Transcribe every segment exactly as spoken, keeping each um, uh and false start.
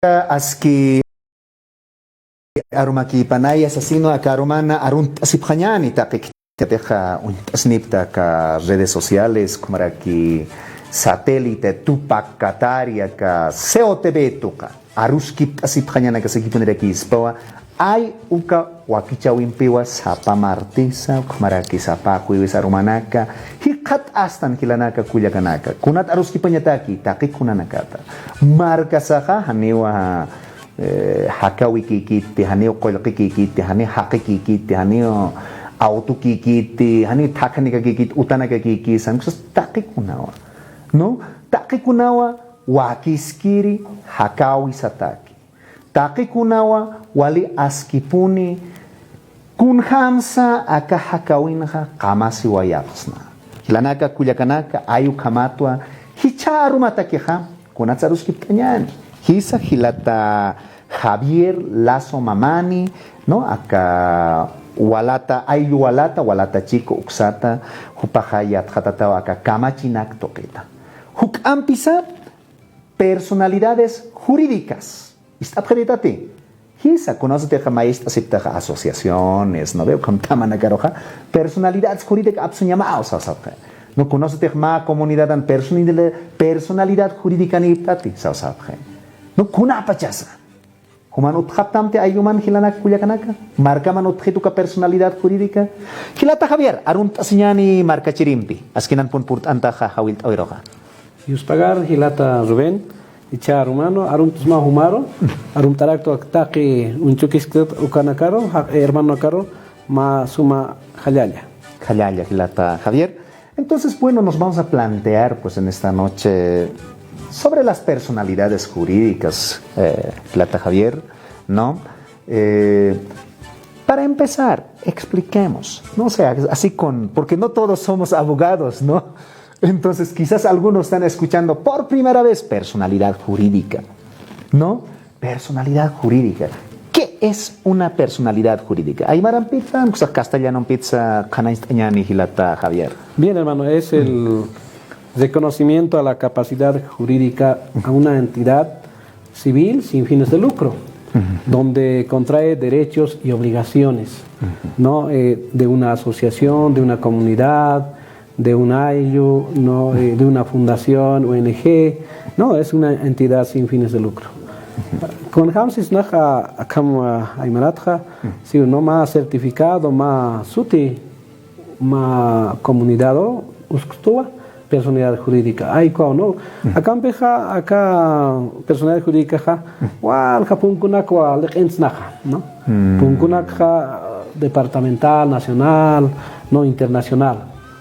aski arumakipanaya sasino aka arumana arunt'asipxañäni taqi katixa uñt'asnipta aka redes sociales, ukhamaraki satélite, Tupac Katari, aka C O T V tuqa. Aruskipt'asipxañäni aka sakipunirakispwa, ay uka wakichäwimpiwa sapa martesa, ukhamaraki sapa jueves arumanaka, jikxatastan jilanaka kullakanaka. Kunat aruskipañataki, taqi kunanakata. Markasaxa, janiwa, eh, jakawikïkiti, janiw qullqikïkiti, janiw jaqikïkiti, janiw awtukïkiti, janiw thakhanikakïkiti, utanakakïkiti, san cosas taqikunawa. ¿No? Taqikunawa wakiskiri jakäwisataki. Taqikunawa wali askipuni kunjamsa aka jakäwinxa qamasiwayapxsna. Jilanaka kullakanaka, ay ukhamatwa jichha arumatakixa, kunats aruskipt'añäni. Jisa jilata Javier Lazo Mamani, ¿no? Aka walata, ayllu walata, walata chico uksata, jupaxa yatxatataw aka kamachinak tuqita. Juk'ampisa, personalidades jurídicas. Ist'apxiritati. Jisa, kunasatixa mayist'asiptaxa asociaciones, ¿no ve? Ukham thamanakaruxa personalidades jurídicas apsuñamaw sasapxi. No, kunasatix mä comunidadan personalidad, personalidad jurídicanïptati sasapxi. No, kunapachasa. Juman utjaptamti aylluman jilanak kullakanaka, markaman utjitu uka personalidad jurídica. Jilata Javier, arunt'asiñäni markachirimpi, askinan pun purt'antaxa jawillt'äwiruxa. Yuspagar jilata Rubén, jichha arumano, arunt'asma jumaru, arunt'araktu taqi uñchukisktut ukanakaru, jaq hermanonakaru, mä suma jallalla. Jallalla, jilata Javier. Entonces, bueno, nos vamos a plantear, pues, en esta noche sobre las personalidades jurídicas, eh, jilata Javier, ¿no? Eh, para empezar, expliquemos, ¿no? O sea, así con, porque no todos somos abogados, ¿no? Entonces, quizás algunos están escuchando por primera vez personalidad jurídica, ¿no? Personalidad jurídica. ¿Qué es una personalidad jurídica? Aymarampitan, uksa castellanompitsa qhanañcht'añäni jilata Javier. Bien, hermano, es el reconocimiento a la capacidad jurídica a una entidad civil sin fines de lucro, donde contrae derechos y obligaciones, ¿no? Eh, de una asociación, de una comunidad, de un ayllu, ¿no? Eh, de una fundación, O N G, ¿no? Es una entidad sin fines de lucro. Kunjam sisnaxa akham, ah, aymaratxa, si no mä certificado, mä suti, mä comunidado, uskstuwa, personalidad jurídica. Ay, ¿no? Akampixa, aka personalidad jurídicaxa, walja punkunakwa liq'intsnaxa, ¿no? Punkunakxa departamental, nacional, ¿no? Internacional.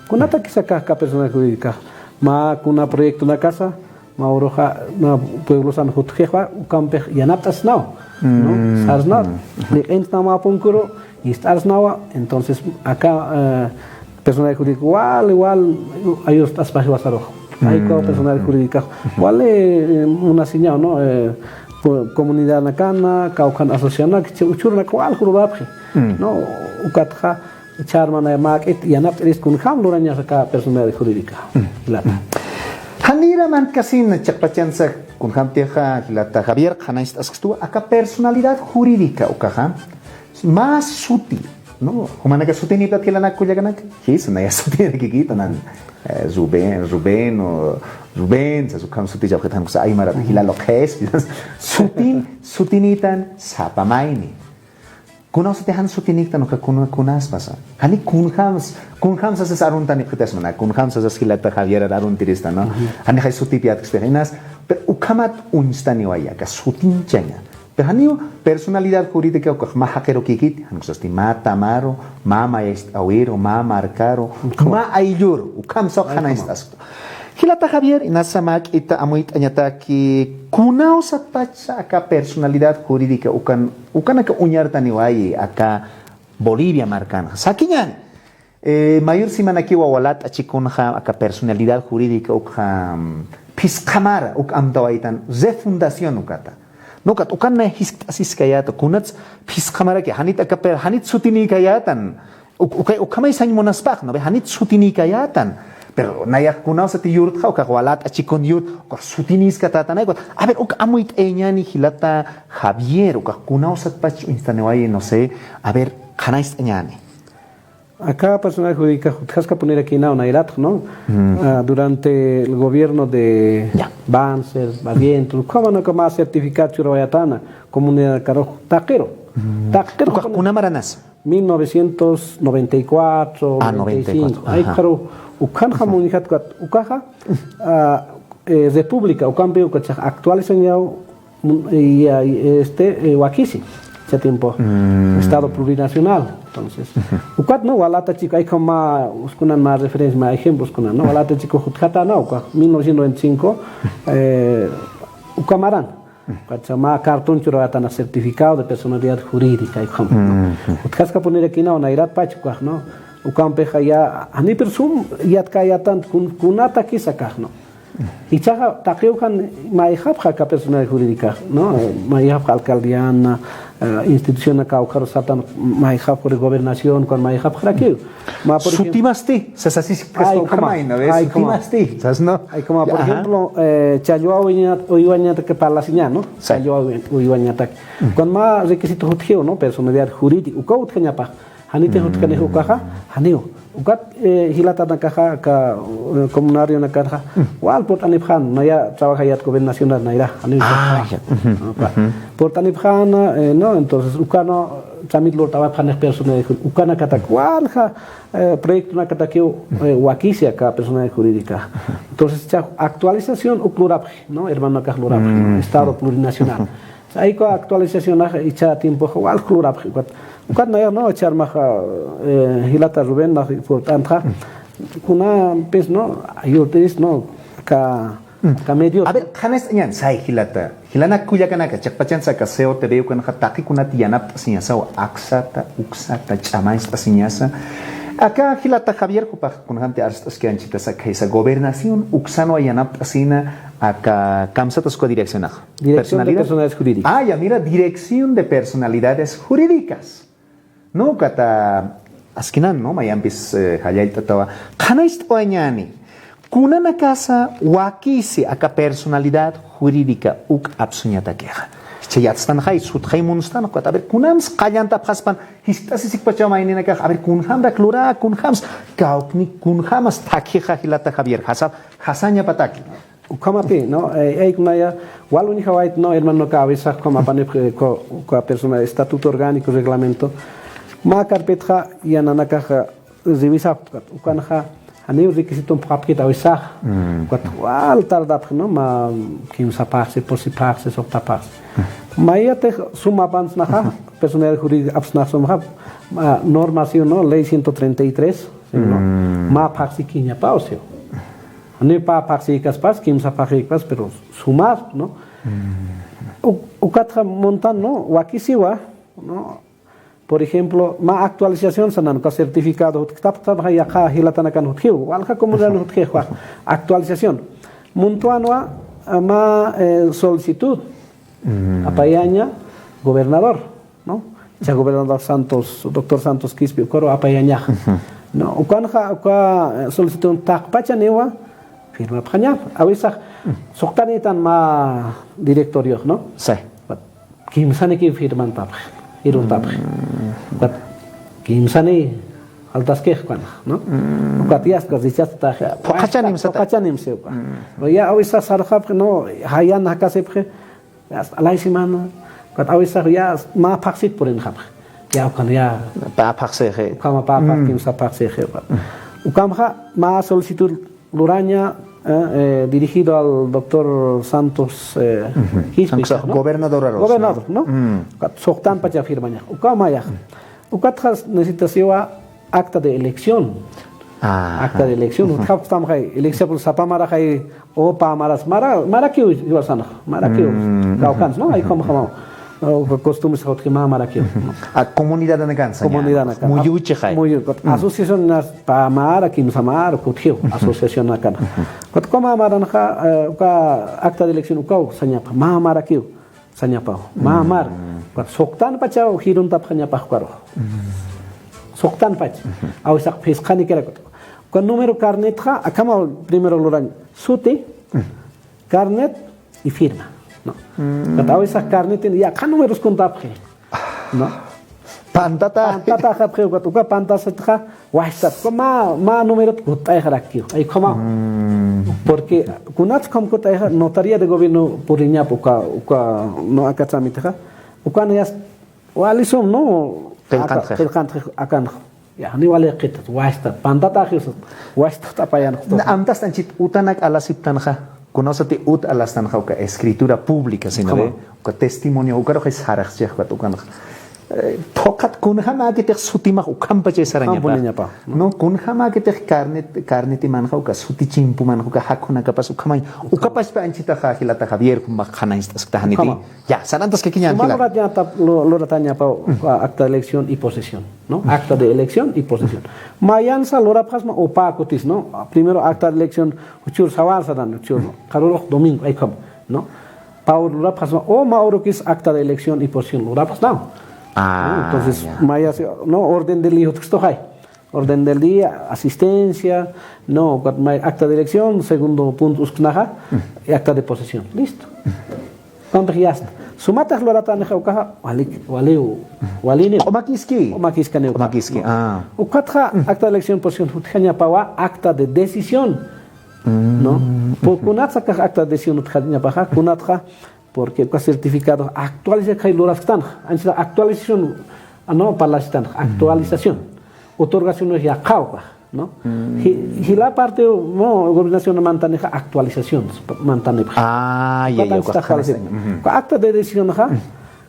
Kunatakis aka, aka personalidad jurídica. Mä kuna proyectonakasa, mä uruxa, mä pueblosan jutjixa, ukampix yanapt'asnaw, ¿no? Sarsnaw, liq'intsnaw mä punkuru, ist'arsnawa, entonces, aka, eh, personalidad jurídica, wal, wal, ayust'aspaxiwa sarux. Ay, ¿no? Personalidad jurídica, wal, eh, munasiñaw, ¿no? Eh, co-, comunidadnakana, kawkhan asociacionak, chi-, uchurnak, wal, jururapxi, ¿no? Ukatxa, charmanaya mak'it yanapt'irist kunjam lurañasa aka personalidad jurídica. Jilata. Janira mankasin chiqpachansa kunjamtixa jilata Javier, qhanañcht'askstuwa, aka personalidad jurídica ukaxa, mä suti, ¿no? Jumanaka sutinïpxta jilanak kullakanaka. Jisa, naya sutinïrakïkiti, nan, eh, Rubén, Rubén, o Rubén, sas ukham sutichapxit jan uksa aymarat, jilalo qhis, sutin, sutinïtan sapa mayni. Kunawsati jan sutinïktan uka kuna, kunaspasa. Jani kunjams, kunjamsasas aruntanipxitasmana, kunjamsasas jilata Javierar aruntirista, ¿no? Janixay sutipï yatkispix inas, pero ukhamat uñstaniwaya, aka sutinchaña. Pero janiw personalidad jurídica ukax mä jaqirukïkiti, jan uksasti mä tamaru, mä mayacht'äwiru, mä markaru, mä aylluru, ukham sawq janañcht'asktu. Jilata Javier, inasa mak'ita amuyt'añataki, kunawsatpachsa aka personalidad jurídica ukan, ukanaka uñartaniwayi aka Bolivia markanxa. Sakiñäni, eh, mayor simanakiwa walat'achikunxa aka personalidad jurídica ukxa, mm, phisqhamara uk amtawaytan refundación ukata. No, ukat ukan jiskt'asiskayäta, kunats phisqhamaraki, janit aka per-, janit sutinïkayätan, Uk-, ukay, ukhamay sañ munaspax, ¿no ve? Janit sutinïkayätan. Pero nayax kunaw sati yurtxa, ukax walat'achikun yurt, ukax sutiniskatätanay, ukat. A ver, uk amuyt'ayañäni jilata Javier, ukax kunaw satpach uñstaniwayi, no sé. A ver, qhanañcht'añäni. Aka personaje jurídica jutjaskapunirakiw nayratx, ¿no? Ah, durante el gobierno de Banzer, Barrientos, ukhamanakax mä certificado churawayätana comunidadkarux taqiru. Taqiru. Ukax kuna maranasa? Mil novecientos noventa y cuatro, ah, noventa y cinco. Ay, ajá. Pero ukanxa munjat ukat, ukaxa, ah, eh, república, ukampi ukachax actualizañaw, mm, y, ah, y, este, eh, wakisi, ese tiempo, Estado plurinacional. Entonces, ukat, ¿no? Walatachik, ay, como mä, uskunan mä referencia, mä ejemplos kunan, ¿no? Walatachik jutjata, ¿no? Uka, mil novecientos noventa y cinco, eh, uka maran. Ukacha mä cartón churawayätana certificado de personalidad jurídica, ukham, ¿no? Utjaskapunirakiw nayratpach ukax, ¿no? Ukampixa ya, janiw, pero sum yatkäyätan kun-, kunatakisa akax, ¿no? Jichhaxa taqiw jan mayjapxa aka personalidad jurídica, ¿no? Mayjapxa alcaldiana, eh, institución aka ukharu satan mayjapxa gobernación, kun mayjapxarakiw. Mä, por ejemplo, sutimasti, sasasisik, ay, ukhama, ay, ukhama. Sutimasti, sas, ¿no? Ay, como, por ejemplo, eh, Challwa Uywaña-, Uywañataki parlasiña, ¿no? Sí. Challwa Uy-, Uywañataki. Kun mä requisito jutjiw, ¿no? Personalidad jurídica, uka utjañapax. Janiti jutjkanix ukaxa, janiw. Ukat, eh, jilatanakaxa, aka, eh, comunarionakanxa, wal purt'anipxän, naya trabajayät gobernacional nayra, janiw. Ah, ya. Uka. Purt'anipxän, eh, ¿no? Entonces, uka, ¿no? Trámite lurt'awayapxänix personalidad jurídica. Ukanakatak walja, eh, proyectonakatakiw, eh, wakisi aka personalidad jurídica. Entonces, cha actualización uk lurapxi, ¿no? Hermanonakax lurapxi, ¿no? Estado plurinacional. Ay, uka actualizacionax jichha tiempoxa walja lurapxi, ukat. Ukat nayax, ¿no? Charmaxa, eh, jilata Rubén, nax purt'antxa. Kunampis, ¿no? Ayurtis, ¿no? Aka Aka medio. A ver, qhanañcht'añäni, say jilata. Jilanak kullakanaka, chiqpachansa aka C O T V ukanxa taqi kunat yanapt'asiñasawa, aksata, uksata, ch'amañcht'asiñasa. Aka jilata Javier, jupax kunjamti arst'askänchitasa, khaysa gobernación uksanwa yanapt'asina, aka kamsatas uka direccionaxa. Dirección de Personalidad. Personalidades Jurídicas. Ah, ya, mira, Dirección de Personalidades Jurídicas. No, ukata askinan, ¿no? Mayampis, eh, jallallt'atawa. Qhanañcht'awayañäni. Kunanakasa wakisi aka personalidad jurídica uk apsuñatakixa. Chay yatstanxay, sutxay munstan, ukat, a ver, kunams qallantapxaspan, jiskt'asisikpachaw mayninakax, a ver, kunjamrak lura, kunjams, kawkni, kunjamas thakhixa jilata Javier, jasap, jasañapataki. Ukhamapï, ¿no? Eh, eh, kunaya, wal uñjawayt, ¿no? Hermano, uka awisax, ukham apanipxi, eh, uka, uka persona, estatuto orgánico, reglamento. Mä carpetxa, yananakaxa, revisapxi, ukanxa, janiw requisiton phuqhapkit awisax. Ukat wal tardapxi, ¿no? Mä kimsa phaxsi, pusi phaxsi, suxta phaxsi. Mayatix sum apansnaxa, personalidad jurídica apsnax sumxa, mä normación, ¿no? Ley ciento treinta y tres, ¿sí, no? Mä phaxsikiñapaw, ¿sí? Janiw pä phaxsikaspas, kimsa phaxsikaspas, pero sumar, ¿no? U-, ukatxa muntan, ¿no? Wakisiwa, ¿no? Por ejemplo, mä actualización sanan, uka certificado jutktapxi, yaqha jilatanakan jutjiw, walja comunidad jutjiw, actualización. Muntwanwa, mä, eh, solicitud apayaña gobernador, ¿no? Cha gobernador Santos, doctor Santos Quispe, ukaru apayañax. ¿No? Ukanxa, uka, eh, solicitud taqpachaniwa firmapxaña. Awisax, suxtanïtan mä directoriox, ¿no? Sí. Kimsanikiw firmantapxi, jiruntapxi. Ukat kimsani faltaskix ukanxa, ¿no? Ukat yasta, rechazataxi. Phuqhachanimsata. Phuqhachanimsi uka. Ya awisax sarxapxi, ¿no? Jayan jakasipxi. Ya, hasta a la semana, ukat awisax ya mä phaxsit purinxapxi. Ya, ukan ya. Pä phaxsixi. Ukhama pä phax, kimsa phaxsixi, ukat. Ukamxa mä solicitud luraña, eh, eh, dirigido al doctor Santos, eh, Quispe, ¿no? Gobernador arus, ¿no? Gobernador, ¿no? Ukat suxtanpacha firmañax. Ukamayax. Ukatxa necesitasiwa acta de elección. Ajá. Acta de elección. Utjapxtamxay, elección, pues, sapa maraxay, o pä maras, mara, marakiw, iwasanax, marakiw. Kawkans, ¿no? Ay, como, como. O, costumbres, utji mä marakiw. A, comunidadanakansa. Comunidadanakan. Muyuchixay. Muyu, kot, asociación nas, pä mara, kimsa mara, kutjiw, asociación nakan. Kot, como maranxa, eh, uka acta de elección, ukaw, sañapa, mä marakiw. Sañapaw. Mä mar. Ukat suxtanpachaw jiruntapxañapax ukarux. Suxtanpach. Awisax phisqanikirak. Número carnetxa, akhama primero lurañ. Suti, carnet y firma, ¿no? Kat a veces carnet, ya, jan números contapxi, ¿no? Pantata. Pantata japxi, ukat, uka pantasatxa, wajtat, uka mä, mä número kut'ayxarakiw. Ay, ¿cómo? Porque, kunats com kut'ayxa, notaría de gobierno puriñapa, uka, uka, no, aka trámitexa, ukan ya, walisum, ¿no? Qillqantxi. Qillqantxi, akan. Ya, ni wali qitat, wajtat, pantataxi, wajtat apayan. Amtast anchit utanak alasiptanxa, kunasati ut alastanxa, uka escritura pública, sino de, uka testimonio, ukarux sarxchix, ukat ukanxa. Eh, phuqhat kunjamäkitix sutimax ukhampachay sarañapa. Ukhampuniñapa, ¿no? No, kunjamäkitix carnet, carnetimanxa, uka suti chimpumanxa, uka jakhunakapas ukhamañ, ukapaspa anchitaxa jilata Javier, jumax qhanañcht'askta janiti. Ukhama. Ya, sarantaskakiñan jila. Suma luratañapa, lu-, luratañapa, uka acta de elección y posesión, ¿no? Acta de elección y posesión. Mayansa lurapxasma upa kutis, ¿no? Primero acta de elección, uchur sawan saran, uchur, qarurux domingo, ay, ¿cómo? ¿No? Paur lurapxasma, o mä urukis acta de elección y posesión lurapxasma. Ah, ¿no? Entonces, ya. Mayas, ¿no? Orden del hijo, texto hay. Orden del día, asistencia, ¿no? Ukat may acta de elección, segundo punto usksnaxa, y acta de posesión. Listo. Ukampix ya está. Sumatax luratanixa ukaxa, wali, wali, walini. Q'umakiski. Q'umakiskani uka. Q'umakiski, ah. Ukatxa, acta de elección, posesión, utjañapawa, acta de decisión, ¿no? Pu-, kunatsa kax acta de decisión utjañapaxa, kunatxa, porque uka certificado actualiza kay lurasktanxa. Anchita actualización, ah, no, parlastanxa, actualización. Otorgación ya qawka, ¿no? Hi-, hila parte, no, gobernación mantanixa actualización, mantanipxa. Ah, ya, ya, uka actualización. Uka acta de decisión ja,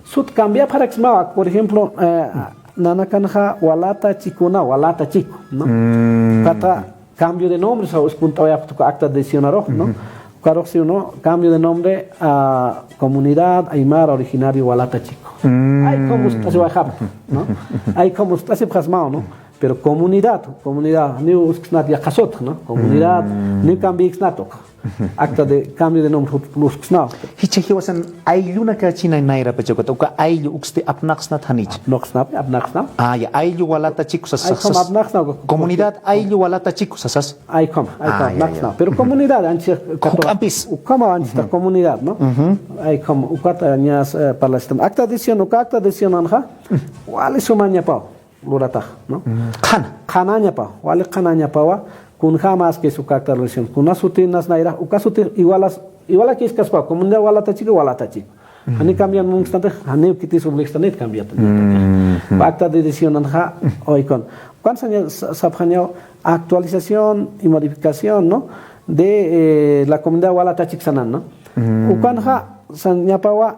sut cambiapxaraksmawa, por ejemplo, eh, nanakanxa walata chikuna, walata chiku, ¿no? Kata cambio de nombre, sa, uspuntawayapxta uka acta de decisionarux, ¿no? Ukarux si uno, cambio de nombre a comunidad aymara originario Walata Chico. Ay, ¿cómo está? Se va a, ¿no? Ay, ¿cómo está? Se pasa, ¿no? Pero comunidad, comunidad, ni usksnat ya casot, ¿no? Comunidad, ni cambio usksnat, acta de cambio de nombre, usksnat. Jichha jiwasan ayllunakachina nayrapacha ukat, uka ayllu uksti apnaqsnat janich. Apnaqsnap, apnaqsnap. Ah, ya, ayllu Walata Chico sas, ay, sas, como sas. Apnaqsnap, uka, comunidad ayllu Walata Chico sas, sas. Ay, como, ay, como, ah, ya, apnaqsnap. Ya. Pero comunidad, anchis, juk'ampis. Ukhama anchis ta comunidad, ¿no? Ay, como, ukata ñas, eh, parlasitam. Acta de decisión, uka acta de decisionanxa, wali sumañapaw luratax, ¿no? Qhana. Qhanañapa, wali qhanañapawa, kunjamas que su carta de elección. Kuna suti nas nayra, uka suti igualas, igualakiskaspa, comunidad Walata Chico, Walata Chico. Jani cambian munksnatix, jani kitis obligstanit cambiat. Acta de decisionanxa, oikon. Ukan saña, sa-, sapxañaw, actualización y modificación, ¿no? De, eh, la comunidad Walata Chico sanan, ¿no? Ukanxa, sañapawa,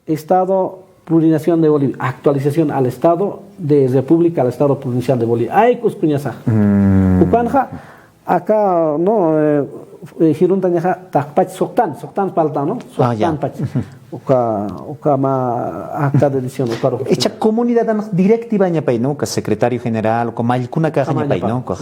Estado Plurinación de Bolivia, actualización al Estado de República, al Estado Provincial de Bolivia. Ay, kuskuñasax. Ukanxa, aka, ¿no? Eh, eh, jiruntañaxa, taqpach suqtan, suqtan palta, ¿no? Ah, ya. Suqtan pach. Uka, uka mä acta de decisión, uka ruxi. Echa comunidad anx directiva ñapay, ¿no? Uka secretario general, uka mallkunaka ñapay, ¿no? Uka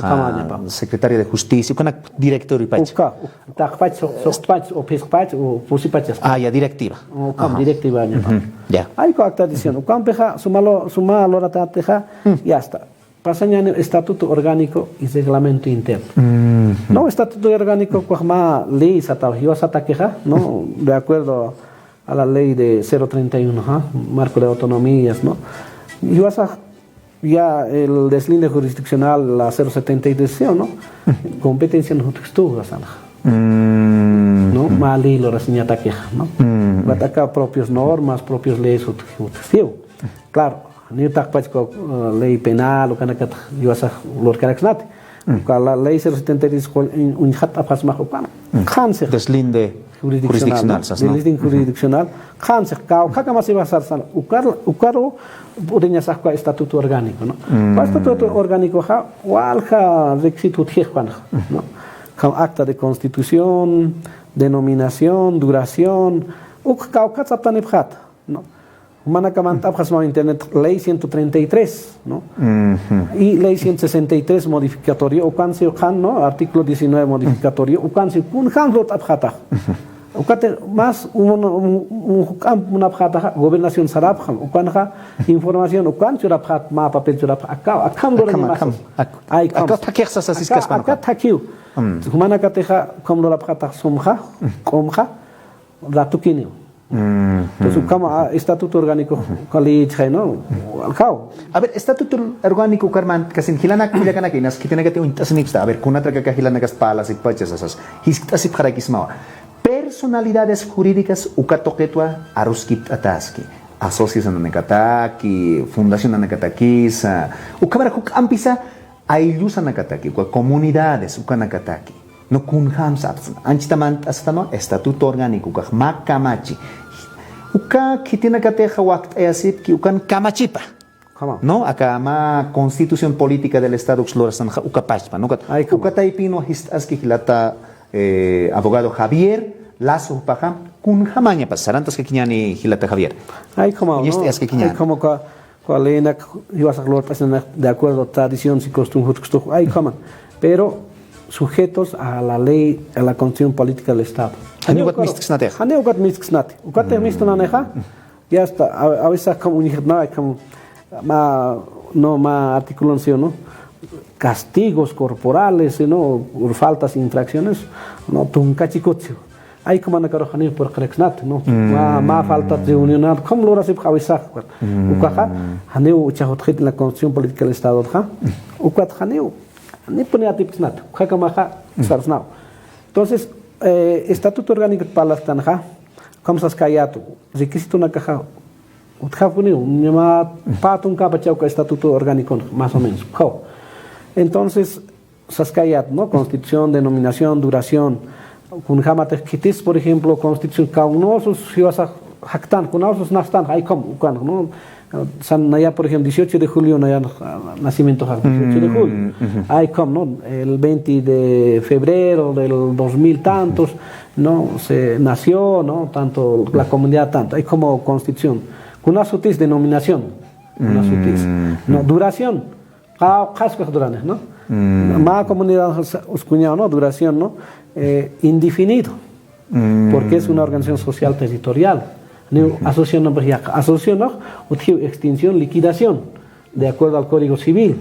secretario de justicia, uka directorio pach. Uka, Taqpach, suq-, suqpach, o phisqpach, o pusipachas. Ah, ya, directiva. Ukham directiva ñapa. Ya. Ay, uka acta de decisión. Ukampixa, suma lu-, suma luratätixa, ya está. Pasañäni estatuto orgánico y reglamento interno. No, estatuto orgánico, ukax mä ley sataw, jiwasatakixa, ¿no? De acuerdo a la ley de cero treinta y uno, ¿ah? Marco de autonomías, ¿no? Jiwasax ya el deslinde jurisdiccional, la cero setenta y tres, ¿sí o no? Competencia no jutxtu, ¿no? Mä ley lurasiñatakixa, ¿no? Ukat aka propios normas, propios leyes jutx-, jutxtiw. Claro, ni taqpach uka, eh, ley penal, ukanakat jiwasax lurkaraksnati. Uka la ley cero setenta y tres uñ-, uñjat apxasmax ukan. Qhansix. Deslinde jurisdiccional, ¿no? Sas, ¿no? Deslinde jurisdiccional. Qhansix, kawkhakamasiwa sarsan. Ukar, ukaru puriñasax uka estatuto orgánico, ¿no? Uka estatuto orgánicoxa, walja requisito utjix ukanxa, ¿no? Ukham acta de constitución, denominación, duración, uk kawkhat saptanipxäta, ¿no? Jumanakax mantapxasmaw internet ley ciento treinta y tres, ¿no? Y ley ciento sesenta y tres modificatorio, ukansi ukan, ¿no? Artículo diecinueve modificatorio, ukansi kunjam lurt'apxätax. Ukati más un, un, un juk'amp munapxätaxa gobernación sarapxam, ukanxa información, ukan churapxät, mä papel churapxät, akaw, akham lurani. Akham, más akham. Ak-, akaw thakhix sasa siskaspan. Aka thakiw. Mm. Jumanakatixa ukham lurapxätax sumxa, q'umxa, ratukiniw. Mm. Entonces, ukham, ah, estatuto orgánico, ujú, kali chhay, ¿no? Aljaw. A ver, estatuto orgánico, Carmen, kasin jilanak, kullakanaka, inas khitinakati uñt'asinipxta. A ver, kunatrak aka jilanakas parlasipxpacha sasas. Jiskt'asipxarakismawa. Personalidades jurídicas uka tuqitwa aruskipt'ataski. Asociacionanakataki, fundacionanakatakisa, ukhamara juk'ampisa ayllusanakataki, uka comunidades ukanakataki. No kunjamsa apsan. Anchita mant'astanwa estatuto orgánico, ukax mä kamachi. Uka khitinakatixa wakt'ayasipki, ukan kamachipa. Ukhama. No, aka mä Constitución Política del Estado uks lurasanxa uka pachpa, ¿no? Ukat-, ay, ukhama, uka taypinwa jist'aski jilata, eh, abogado Javier Lazo jupaxa, kunjamañapas, sarantaskakiñäni jilata Javier. Ay, ukhama, ¿no? Uñast'ayaskakiñäni. Ay, ukhama uka, uka leynak jiwasax lurt'asiñäni de acuerdo a tradiciones y costumbres jutkstux, ay, ukhama. Pero sujetos a la ley, a la Constitución Política del Estado. Janiw ukat mistksnati. Janiw ukat mistksnati. Ukat mistunanixa, ya está, a, a veces akham uñjt'na, akham mä, no, mä artículo, ¿no? Castigos corporales, ¿no? Por faltas, infracciones, ¿no? Tunka chikutsi. Ay, ukhamanakarux janiw purqiraksnati, ¿no? Mä, mä falta reunionat, ¿cómo lurasipx a veces? Ukaxa, janiw uchax utjkiti la Constitución Política del Estado, ¿ja? Ukat janiw, janipuni atipksnati, ukhakamaxa, sarsnaw. Entonces, eh, estatuto orgánico parlastanxa, ¿cómo saskayätu? Requisitonakaxa, utjapuniw, ñä mä pä tunkapacha uka estatuto orgánico, más o menos. Ukham. Entonces, saskayät, ¿no? Constitución, denominación, duración. Kunjamatix khitis, por ejemplo, Constitución, kunawsus jiwasax jaktan, kunawsus nastan, ay, ukham, ukan, ¿no? San naya, por ejemplo, dieciocho de julio, naya, ah, nacimiento, ja, dieciocho de julio. Mm, ujú. Ay, ukham, ¿no? El veinte de febrero del dos mil tantos, ¿no? Se nació, ¿no? Tanto la comunidad, tanto. Ay, ukham Constitución. Kunasutis denominación. Kunasutis. Mm, no, ujú. Duración. Qawqhaspax duranix, ¿no? Mm. Mä comunidad uskuñaw, ¿no? Duración, ¿no? Eh, indefinido. Mm. Porque es una organización social territorial. Ni asociación, no, pues ya, asociación, ¿no? Utjiw extinción, liquidación, de acuerdo al Código Civil.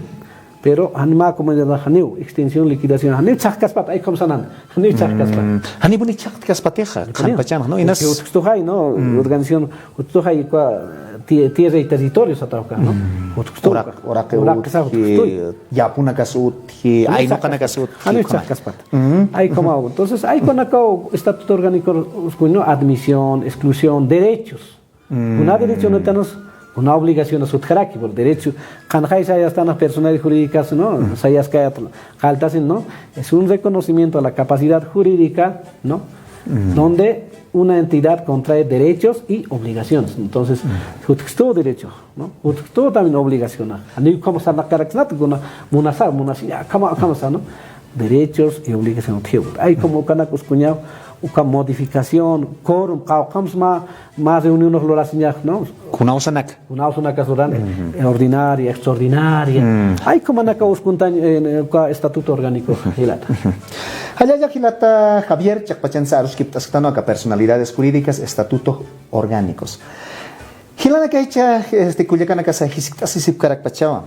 Pero jani mä comunidad janiw, extinción, liquidación, janiw chhaqkaspati, ay, ukham sanan, janiw chhaqkaspati. Mm. Janipuni chhaqkaspatixa, qhanpachanx, ¿no? Inas utjkstuxay, ¿no? Mm. Organización, utjkstuxay, cua-, tie-, tierra y territorio sataw ukax, ¿no? Mm. Utjkstuxa. Uraq-, uraqi utji, yapunakas utji, aynuqanakas utji, janiw chhaqkaspati. Mm. Ay, ukhamaw. Entonces, ay, ukanakaw estatuto orgánico, ¿no? Admisión, exclusión, derechos. Mm. Kuna derechonatanus, kuna obligaciones utjaraki, por derecho, qhanxay sayastanx personas jurídicas, ¿no? Mm. Sayaskayät, qalltasin, ¿no? Es un reconocimiento a la capacidad jurídica, ¿no? Mm. Donde una entidad contrae derechos y obligaciones. Entonces, mm, utjkstu derecho, ¿no? Utjkstu también obligación. Janiw ukham sarnaqaraksnati, kuna munasa, munasi, ya, ukhama, ukhama sa, ¿no? Derechos y obligaciones utjiw. Ay, ukham ukanak uskuñaw, uka modificación, quórum, qawqhams mä, mä reunionx lurasiñax, ¿no? Kunawsanak. Kunawsanakas luran, ujú, eh, ordinaria, extraordinaria. Mm. Ay, ukhamanakaw uskuntañ, eh, uka estatuto orgánico, jilata. Jallalla jilata Javier, chiqpachansa aruskipt'asktanwa aka personalidades jurídicas, estatutos orgánicos. Jilanakaxa, este, kullakanakasa jiskt'asisipkarakpachawa.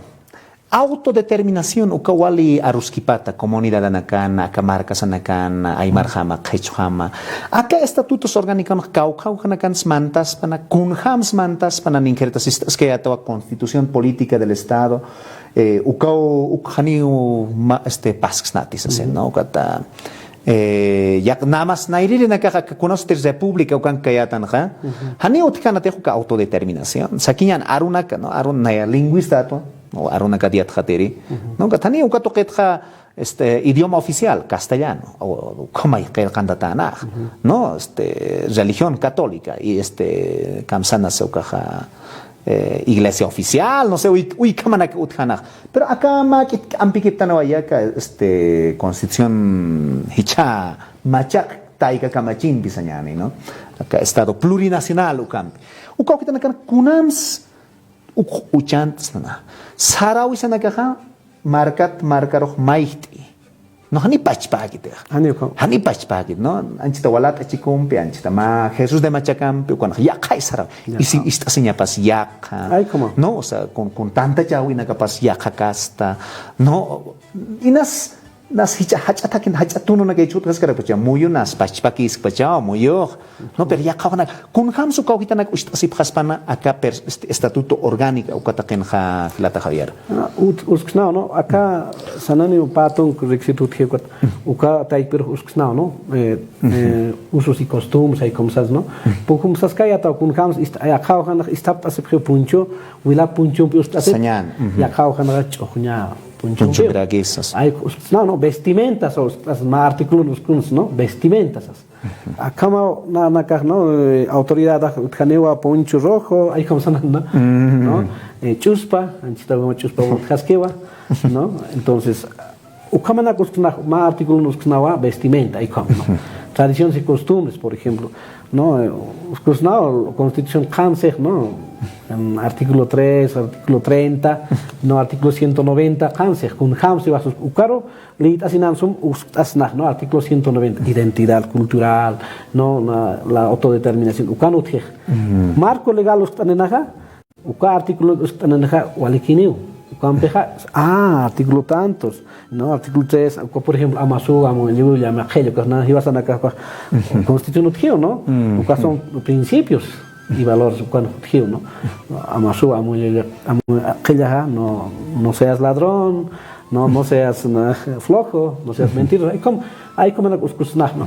Autodeterminación, uka wali aruskipata, comunidadanakan, aka markasanakan, aymarjama, qhichwjama. Aka estatutos orgánicos kawkawjanakan mantaspana, kunjams mantaspana, ninkhirtasist'askayätawa Constitución Política del Estado, eh, ukaw, uk janiw ma-, este, pasksnati sasin, ¿no? Ukata, eh, yaq namas nayririnakaxa, aka kunasti república ukankayätanxa, janiw utjkänatix uka autodeterminación. Sakiñän arunaka, ¿no? Arun naya lingüistatwa, ¿no? Arunaka diatxatiri, ¿no? Ukat janiw uka tuqitxa, este, idioma oficial, castellano, o, o ukhamay qillqantatänax, ¿no? Este, religión católica, y este, kamsanasa ukaxa, eh, iglesia oficial, no sé, uy-, uykhamanaka utjänax. Pero aka mä k'it k'ampikiptanawaya aka, este, constitución jichha machaq tayka kamachimpi sañäni, ¿no? Aka estado plurinacional ukampi. Uka ukitanakan kunams uk uchant'sna. Sarawisanakaxa markat markarux mayjt'i. No, jani pachpäkitix. Jani ukham. Jani pachpäkit, ¿no? Anchhita walat'achikumpi, anchhita mä Jesús de Machakampi, ukanx yaqhay saraw. Yaqha. Isi-, ist'asiñapas yaqha. Ay, ¿cómo? No, o sea, kun, kun tantachäwinakapas yaqha kasta. No, inas, nas jichha jach'a thakin, jach'a tununakay chhutkaskarapacha, muyu nas pachpäkiskpacha, muyux. No, pero yaqhaw jana, kunjams uka ukhitanak ucht'asipxaspana aka per-, este, estatuto orgánico uka taqinxa jilata Javier. Ah, ut-, usksnaw, ¿no? Aka sanani pä tunk requisito utji ukat, uka taypirux usksnaw, ¿no? Eh, eh, usos y costumbres, ay, ¿cómo sabes, no? Pujum saskayataw kunjams ist-, yaqhaw janax ist'apt'asipxiw punchu, wila punchumpi ust'asip. Sañan, ujú. Yaqhaw janax ch'uxña punchumpi. Punchumpi rakisas. Ay, usksnaw, ¿no? Vestimentas, o, mä artículo uskuns, ¿no? Vestimentas. Akhamaw nanakax, ¿no? Eh, autoridadax utjaniwa poncho rojo, ay, ¿cómo se llama? ¿No? Eh, ch'uspa, anchhita ch'uspa utjaskiwa, ¿no? Entonces, ukhamanak usksnax, mä artículo usksnawa vestimenta, ay, ¿cómo, no? Tradiciones y costumbres, por ejemplo, ¿no? Eh, usksnaw constitución qhansix, ¿no? En artículo tres, artículo treinta, ¿no? Artículo ciento noventa, qhansix, kunjams iwax ukaru, liyt'asinan sum uskt'asnax, ¿no? Artículo ciento noventa, identidad cultural, ¿no? La, la autodeterminación, ukan utjix. Marco legal uskt'aninaxa, uka artículo uskt'aninaxa walikiniw. Ukampixa, ah, artículo tantos, ¿no? Artículo tres, uka, por ejemplo, amasu, amu, lliw, llama, qhillu, ukas na, jiwasanakax, constitución utjiw, ¿no? Ukas son principios y valores, ukan utjiw, ¿no? Amasu, amu, amu, qhillaxa, no, no seas ladrón, no, no seas, no, flojo, no seas mentiroso. Ay, ¿cómo? Ay, ¿cómo, ¿no? Uskusnax, ¿no?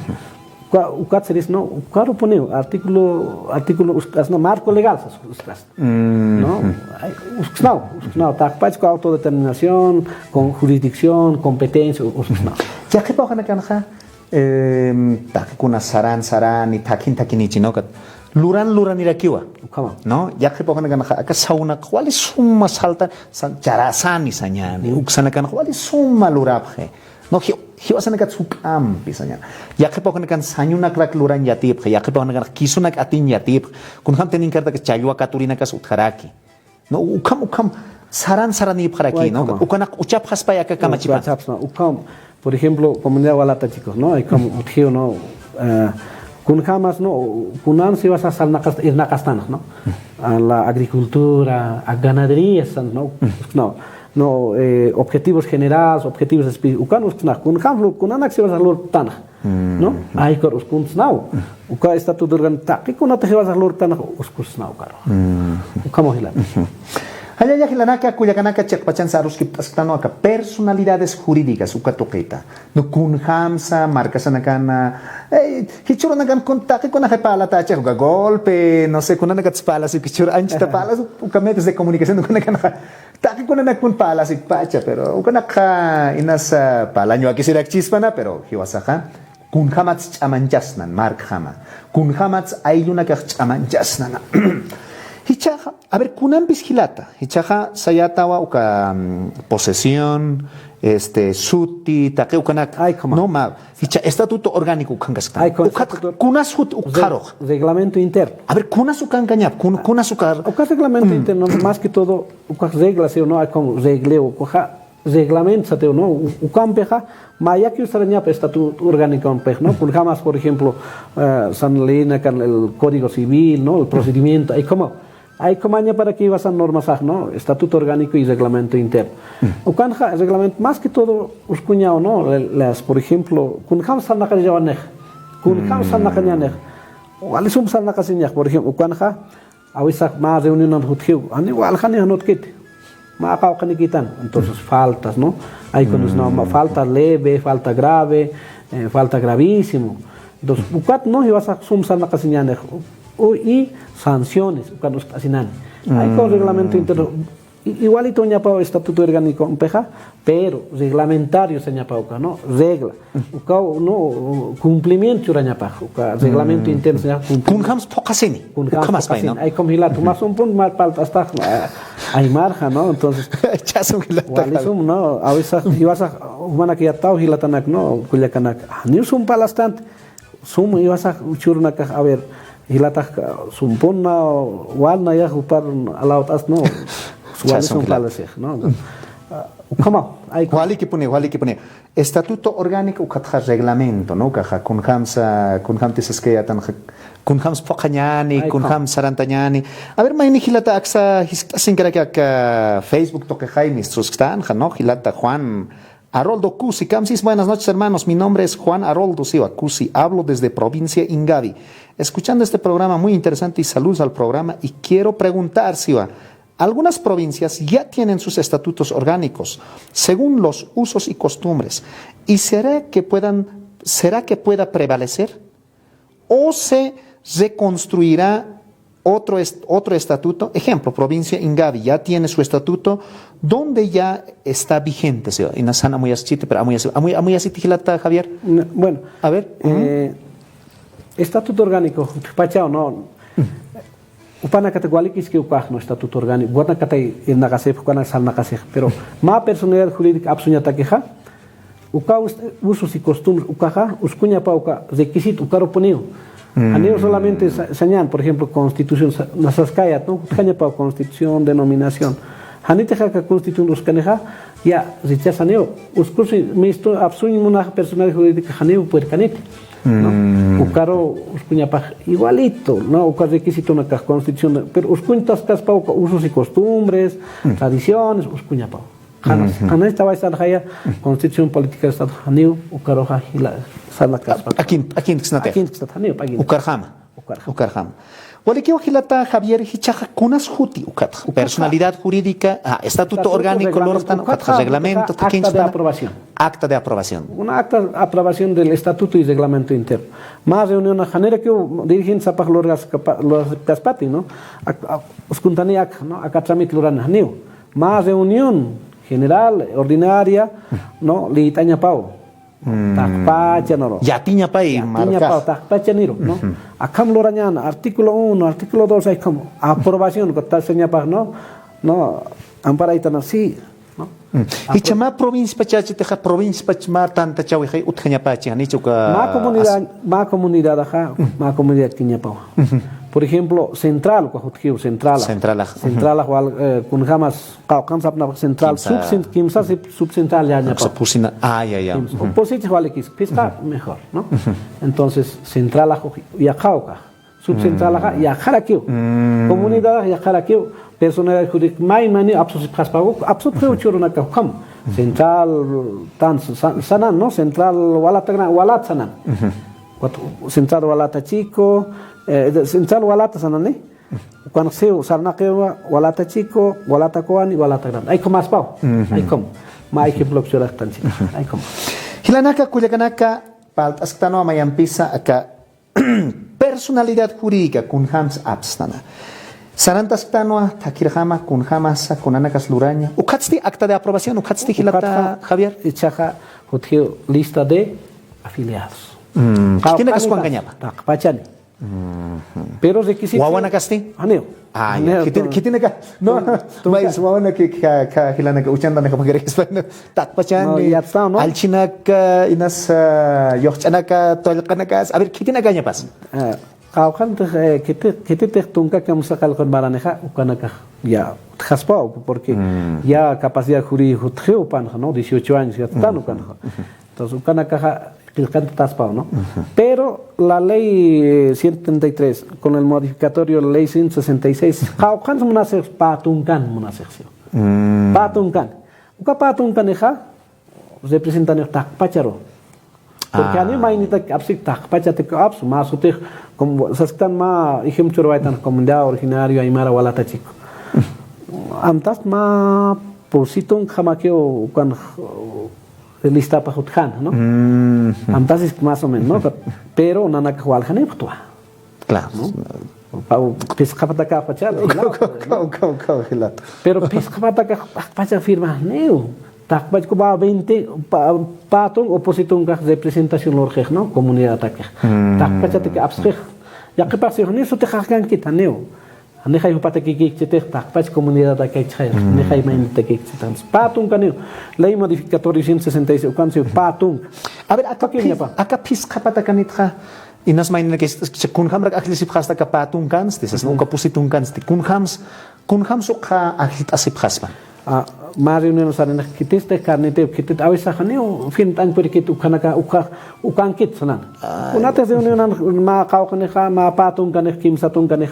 Uka, ukat siris, ¿no? Ukarupuniw, artículo, artículo, uskas, ¿no? Marco legal, sas, uskas, ¿no? Ay, usksnaw, usksnaw, taqpach, con autodeterminación, con jurisdicción, competencia, usksnaw. Yaqhipaw janakanxa, em, taqikuna saran, saran, y thakin, thakin ichi, ¿no? Kat-, luran, luranirakiwa. Ukhama. ¿No? Yaqhipaw janakanxa, aka sawnaq wali suma saltan, san-, charasani sañani, uksanakanxa wali suma lurapxi. No, ji-, jiwasanakat juk'ampi sañani. Yaqhipaw janakan sañunakrak luran yatipxi, yaqhipaw janakan kisunak atin yatipxi. Kunjam tininkartak challwa katurinakas utjaraki. No, ukham, ukham, saran, saranipxaraki, ¿no? Ukanak uchapxaspay aka kamachipan. Uchapxaspa, ukham, por ejemplo, comunidad walat'achikux, ¿no? Ay, como utjiw, ¿no? Eh, kunjamas, ¿no? Kunan jiwasax sarnaqas-, irnaqastanx, ¿no? A la agricultura, a ganadería, ¿no? No, no, eh, objetivos generales, objetivos espe-, ukan usksnax, kunjam lu-, kunanak jiwasax lurtanx. ¿No? Ay, ukaru uskunsnaw. Uka estatuto orgánico, taqikunata jiwasax lurtanx uskusnaw ukaru. Ukhamaw jilata. Jallalla jilanaka, kullakanaka, chiqpachansa aruskipt'asktanwa aka personalidades jurídicas, uka tuqita. No, kunjamsa, markasanakana, eh, jichhürunakan kun taqikunaxa parlatachi, uka golpe, no sé, kunanakats parlasip, jichhüru anchhita parlasip, uka medios de comunicación, kunanakanxa. Taqikunanak kun parlasippacha, pero ukanakxa inas, ah, parlañ wakisirakchispana, pero jiwasaxa kunjamats ch'amanchasnan markjama, kunjamats ayllunakax ch'amanchasnana. Jichhaxa, a ver, kunampis jilata, jichhaxa sayatawa uka, mm, posesión, este, suti, taqi ukanak. Ay, ¿cómo? No, ma, jichha estatuto orgánico ukankasktan. Ay, con ukat, estatuto kunas jut re-, ukxarux. Reglamento interno. A ver, kunas ukankañap, kun-, kunas ukar. Uka reglamento interno, más que todo, ukax reglas, ¿no? Ay, como regleo, ukaxa reglamento satiw, ¿no? U-, ukampixa, mayakiw sarañapa estatuto orgánico umpix, ¿no? Kunjamas, por ejemplo, eh, san leynakan el Código Civil, ¿no? El procedimiento, ay, como, ay, como añaparakiwa san normasax, ¿no? Estatuto orgánico y reglamento interno. Ukanxa, reglamento, más que todo, uskuñaw, ¿no? Le-, las, por ejemplo, kunjam sarnaqañawanix, kunjam sarnaqañanix, wali sum sarnaqasiñax, por ejemplo, ukanxa, a veces mä reunión jutjiw, jani waljani jan jutkiti. Mä qawqhanikitan. Entonces, faltas, ¿no? Ay, cuando es una ma-, falta leve, falta grave, eh, falta gravísimo. Entonces, ukat, ¿no? Jiwasax sum sarnaqasiñanix. U-, y sanciones, ukan uskt'asinani. Ay, con reglamento interno. I-, igualito ñapaw estatuto orgánico umpixa, pero reglamentario sañapaw uka, ¿no? Regla. Ukaw, ¿no? Cumplimiento churañapax, uka reglamento interno sañapax cumplimiento. Kunjams phuqhasini. Kunjams phuqhasini. Ay, como jilat, mas un punto mal palt'astax, ah, aymarxa, ¿no? Entonces, walisum, ¿no? A veces, jiwasax, jumanak yataw jilatanak, ¿no? Kullakanak, ah, ni sum parlastant, sum jiwasax, jichhürunakax, a ver, jilatax, sumpuna, walna ya jupar, alawt'as, ¿no? Walisum parlasix, ¿no? Ukhama, ay, waliki puni, waliki puni. Estatuto orgánico ukatxa reglamento, ¿no? Ukaxa kunjamsa, kunjamti saskayätanxa, kunjams phuqhañäni, ay, kunjams sarantañäni. A ver, mayni jilata aksa jiskt'asinkaraki aka Facebook tuqixay mistusktanxa, ¿no? Jilata Juan Aroldo Cusi, Camsis, buenas noches, hermanos. Mi nombre es Juan Aroldo Siwa Cusi. Hablo desde provincia Ingavi. Escuchando este programa muy interesante y saludos al programa y quiero preguntar, Siwa, algunas provincias ya tienen sus estatutos orgánicos según los usos y costumbres. ¿Y será que puedan, será que pueda prevalecer? ¿O se reconstruirá otro, est- otro estatuto? Ejemplo, provincia Ingavi ya tiene su estatuto donde ya está vigente. ¿Sí? Y nasan amuyas chiti, pero amuyas, amuy- amuyas chiti jilata, Javier. No, bueno, a ver, eh, estatuto orgánico, pachao, ¿no? Upanakatak walikiski ukax, ¿no? Estatuto orgánico, upanakatay irnaqasix, ukanak sarnaqasix, pero mä personalidad jurídica apsuñatakixa, uka us- usos y costumbres ukaxa, uskuñapa uka requisito ukarupuniw. Janiw solamente sa- sañan, por ejemplo, constitución sa- nasaskayat, ¿no? Utjañapa constitución, denominación. Janitix aka constitución uskanixa, ya, rechazaniw. Uskusi, mistu, apsuñ munax personalidad jurídica janiw puerkaniti. ¿No? Ukaru uskuñapax igualito, ¿no? Uka requisitonakax constitución, pero uskuñtaskaspa uka usos y costumbres, tradiciones, uskuñapaw. Qan- qanaystawaysarxaya constitución política del Estado janiw, ukaruxa jila sarnakaspa. Akin, akin ksnatix. Akin ksnat janiw, akin. Ukarjama. Ukarjama. Ukarjama. Walikiw jilata Javier, jichhaxa kunas juti ukatxa. Ukatxa. Personalidad jurídica, ah, estatuto orgánico, reglamento, lurtan, ukatxa, ukatxa reglamento, acta de aprobación. Acta de aprobación. Una acta de aprobación del estatuto y reglamento interno. Mä reunión janirakiw dirigente sapax lurkaskapa- lurkaspati, ¿no? Ak- ak- uskuntani ak, ¿no? Aka trámite lurani janiw. Mä reunión general, ordinaria, ¿no? Liyt'añapaw. Taqpacha, ¿no? Yatiñapay, yatiñapaw, markax. Taqpacha niru, ¿no? Akham lurañan, artículo uno, artículo dos, ay, como aprobación, kutasañapax, ¿no? ¿No? Amparaytana, sí, ¿no? Jichha mä provincia pachachitixa, provincia pach mä tantachawixay utjañapachi, janicha uka. Mä comunidad, mä comunidadaxa, mä comunidad kiñapaw. Por ejemplo, central, uka jutjiw, centralax. Centralax. Centralax wal, eh, kunjamas, qawqhan sapnapax central, kimsa subcent-, kimsa sip- subcentral ya ñapaw. Pusina, ah, ya, ya. Kimsa. Pusitix walikis, phisqa mejor, ¿no? Entonces, centralax yaqha ukax. Subcentralaxa yaqharakiw. Comunidadax yaqharakiw. Personalidad jurídica maymani apsusipxaspa, apsupxiw churunakax ukham. Central, tan, sa- sanan, ¿no? Central walata gran, walata sanan. Cuatro- central walata chico, eh, de- central walata sanan, ¿eh? Ukan siw sarnaqiwa walata chico, walata kowani, walata grande. Ay, como aspaw. Ay, como. Ma ejemplo churaqtanchi. Ay, como. Jilanaka, kullakanaka, palt'asktanwa mayampisa aka personalidad jurídica kunjams apstana. Sarantasktanwa, thakirjama, kunjamasa, kunanakas luraña. Ukatsti acta de aprobación, ukatsti jilata Javier. Ichaxa, jutjiw lista de afiliados. Khitinakaswankañapa. Taqpachani. Pero requisito. ¿Wawanakasti? Janiw. Ah, ya. Janiw, khitin- to- khitinaka. No, to- no, to- mais wawanaki ka, ka jilanaka uchantanaka pakarispa. Taqpachani. No, ya está, ¿no? Allchinaka, inas, ah, yuqch'anaka, tullqanakas. A ver, khitinakañapas. Ah, qawqhantix, eh, khiti- khititix tunka kamsa qallqun maranixa, ukanakax ya utjaspaw, porque ya capacidad jurídica utjiw upanxa, ¿no? Dieciocho años ya tan ukanxa. Entonces, ukanakaxa qillqantataspaw, ¿no? Pero la ley, eh, ciento treinta y tres, con el modificatorio de la ley ciento sesenta y seis, qawqhans munasix, pä tunkan munasix, ¿sí? Pä tunkan. Uka pä tunkanixa, representanix taqpacharu. Porque janiw maynitak apsik, taqpachatak apsu, mä sutix, como sasktan mä ejemplo churwaytan comunidad originario aymara walata chico. Amtast mä pusi tunkjamakiw ukan listapax utjäna, ¿no? Amtasis más o menos, ¿no? Pero nanakax waljanipxtwa. Claro. ¿No? Pau, phisqa patakax pachar, jilata. Pero phisqa patakax pacha firmaniw. Taqpach como veinte, pa- pä tunk o pusi tunkax representación lurxix, ¿no? Comunidadtakix. Taqpachatak apsxix. Yaqhipax six, ni sutix jakankit, janiw. Nixay jupatakikikchitix, taqpach comunidadakaychixay, nixay maynitakikchitix. Pä tunkaniw. Ley modificatoria ciento sesenta y seis, ukan siw pä tunka. A ver, aka phis- aka phisqa patakanitxa, inas mayninakis, kunjamrak ajllisipxasta aka pä tunkansti, sasna uka pusi tunkansti, kunjams, kunjams uka ajllt'asipxaspa. Ah, Mä reunión sarinix khitistix, carnetix khitit, a veces janiw firmt'añ purkit ukhanaka, ukha, ukankit sanan. Kunatix reunión mä qawqhanix, mä pä tunkanix, kimsa tunkanix,